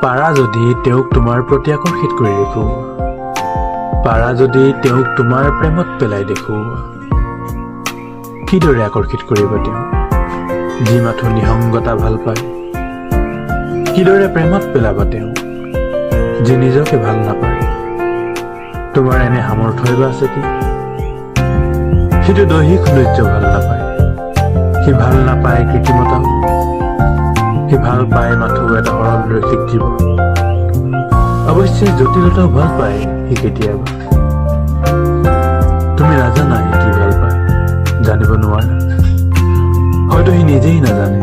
পাৰা যদি তেওঁক তোমাৰ প্ৰতি আকৰ্ষিত কৰি দেখুওৱা, পাৰা যদি তেওঁক তোমাৰ প্ৰেমত পেলাই দেখুওৱা। কিদৰে আকৰ্ষিত কৰিবা তেওঁক, যি মাথো নিসংগতা ভাল পায়? কিদৰে প্ৰেমত পেলাবা তেওঁক, যি নিজকে ভাল নাপায়? তোমাৰ এনে সামৰ্থ্যই বা আছে কি? সিটো দৈহিক সৌন্দৰ্য ভাল নাপায়, সি ভাল নাপায় কৃত্ৰিমতাও। সি ভাল পায় মাথো এটা সৰল ৰৈখিক জীৱন। অৱশ্যে জটিলতাও ভাল পায় সি কেতিয়াবা। তুমি নাজানা সি কি ভাল পায়, জানিব নোৱাৰা। হয়তো সি নিজেই নাজানে।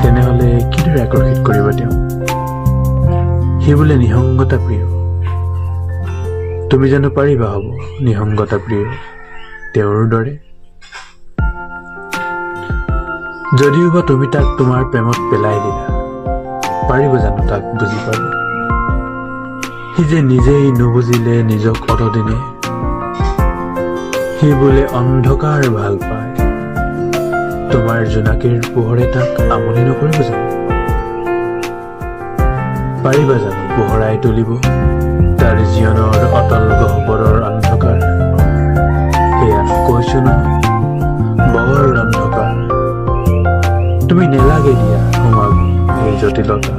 তেনেহলে কিদৰে আকৰ্ষিত কৰিবা তেওঁক? সি বোলে নিসংগতা প্ৰিয়। তুমি জানো পাৰিবা হ'ব নিসংগতা প্ৰিয় তেওঁৰ দৰে? যদিওবা তুমি তাক তোমাৰ প্ৰেমত পেলাই দিলা, পাৰিব জানো তাক বুজি পাব? সি যে নিজেই নুবুজিলে নিজক অতদিনে। সি বোলে অন্ধকাৰ ভাল পায়। তোমাৰ জোনাকীৰ পোহৰে তাক আমনি নকৰিব জানো? পাৰিবা জানো পোহৰাই তুলিব তাৰ জীৱনৰ অতল গহ্বৰৰ অন্ধকাৰ? সেয়া কৈছো নহয়, বৰ অন্ধকাৰ। তুমি নেলাগে দিয়া সোমাব এই জটিলতা।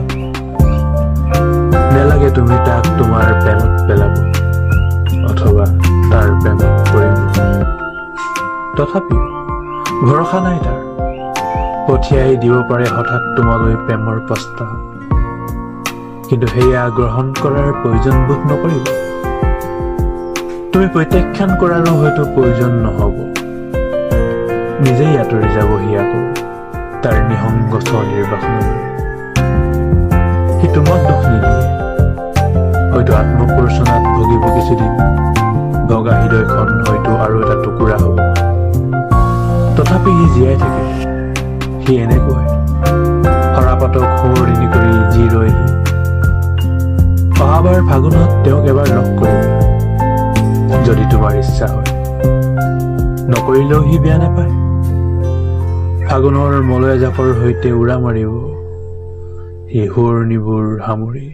নেলাগে তুমি তাক তোমাৰ প্ৰেমত পেলাব অথবা তাৰ প্ৰেমত পৰিব। তথাপিও ভৰসা নাই তাৰ, পঠিয়াই দিব পাৰে হঠাৎ তোমালৈ প্ৰেমৰ প্ৰস্তাৱ। কিন্তু সেয়া গ্ৰহণ কৰাৰ প্ৰয়োজন বোধ নকৰিব। তুমি প্ৰত্যাখ্যান কৰাৰো হয়তো প্ৰয়োজন নহব। নিজেই আঁতৰি যাব সি আকৌ তাৰ নিসংগ স্বনিৰ্বাসনলৈ। সি তোমাক দুখ নিদিয়ে। হয়তো আত্মপ্ৰৰোচনাত ভুগিব কিছুদিন। ভগা হৃদয়খন হয়তো আৰু এটা টুকুৰা হ'ব। তথাপি সি জীয়াই থাকিব। সি এনেকুৱাই। সৰাপাতক সোঁৱৰণি কৰি যি ৰয় সি। অহাবাৰ ফাগুনত তেওঁক এবাৰ লগ কৰিবা, যদি তোমাৰ ইচ্ছা হয়। নকৰিলেও সি বেয়া নাপায়। ফাগুনৰ মলয়াজাকৰ সৈতে উৰা মাৰিব সি সোঁৱৰণিবোৰ সামৰি।